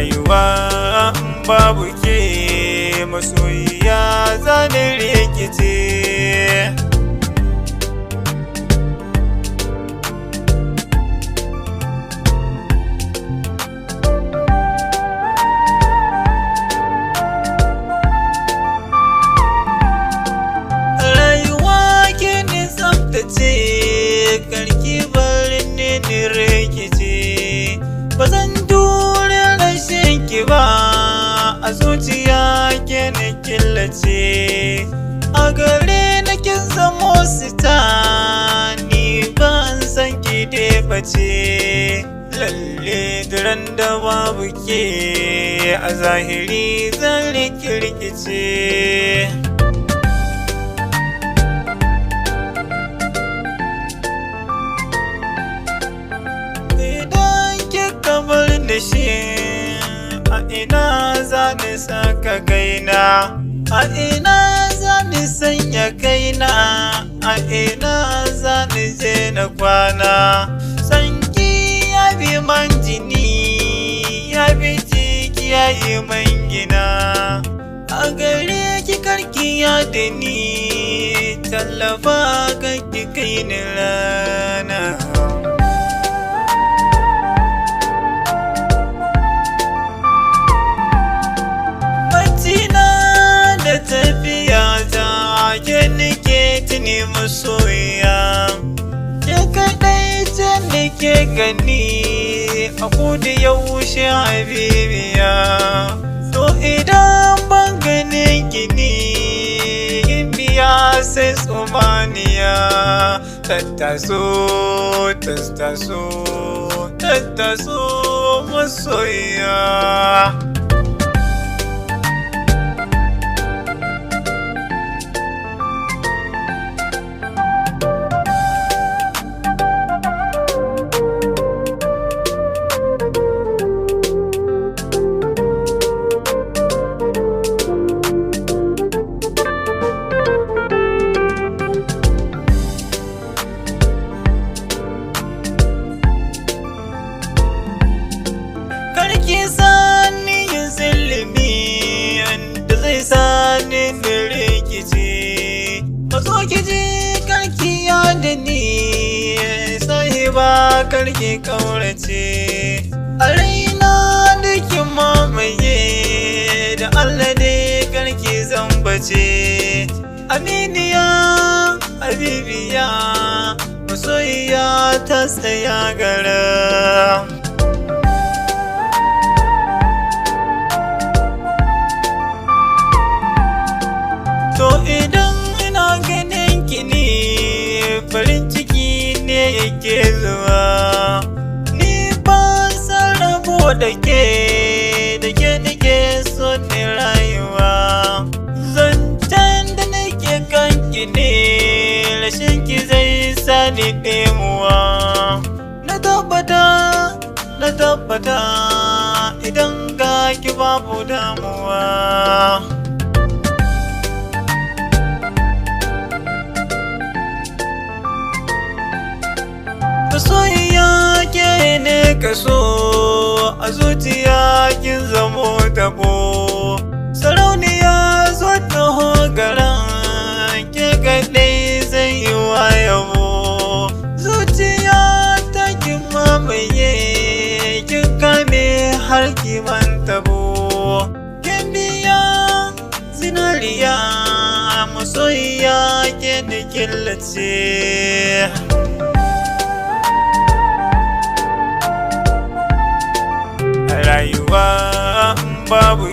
Rayuwa in babu ke, masoyiya, zani rikice. Rayuwa ke ni tsaftace, karki bar ni ni rikice. Ba zan jure rashin ki ba, a zuciya ke ni killace. A gare ni kin zamo sita, ni ban san ki dai bace. Lalle duran da babu ke, a zahiri zan rikirkice. Idan kika bar ni shi, a ina za ni saka kaina? A ina za ni sanya kaina? A ina za ni je na kwana? Sanki ya bi man jini, ya bi jiki, ya yi man gina. A gare ki, karki ya da ni, tallafa ki kai ni rana. Bacina da tafiya ta, ke nike tuni masoyiya. Ke kaɗai ce nake gani a koda yaushe, habibiya. To idan ban ganin ki ni, biya sai tsumaniya. Tattaso, tattaso, tattaso, masoyiya. Karki sani yin zilimi da zai sani da rikici. Mazo ki ji, karki ya da ni, sahiba, karki kaurace. A raina da ki mamaye, da Allah dai karki zambace. Aminiya, habibiya, masoyiya, ta tsaya gara. To idan ina ganin ki ne, farin ciki ne yake zuwa. Ni ban san rabo da ke, da ke nake so ne rayuwa. Zancen da nake kan ki ne, rashin ki zai sa ni ɗemuwa. Na tabbata, na tabbata, idan ga ki babu damuwa. Masoyiya, ke ne kaso a zuciya, kin zamo tabo. Sarauniya, zo taho garan, ke kaɗai zai yi wa yabo. Zuciya ta kin mamaye, kin kame har kiman tabo. Kin biya zinariya, masoyiya, ke da killace. Rayuwa in babu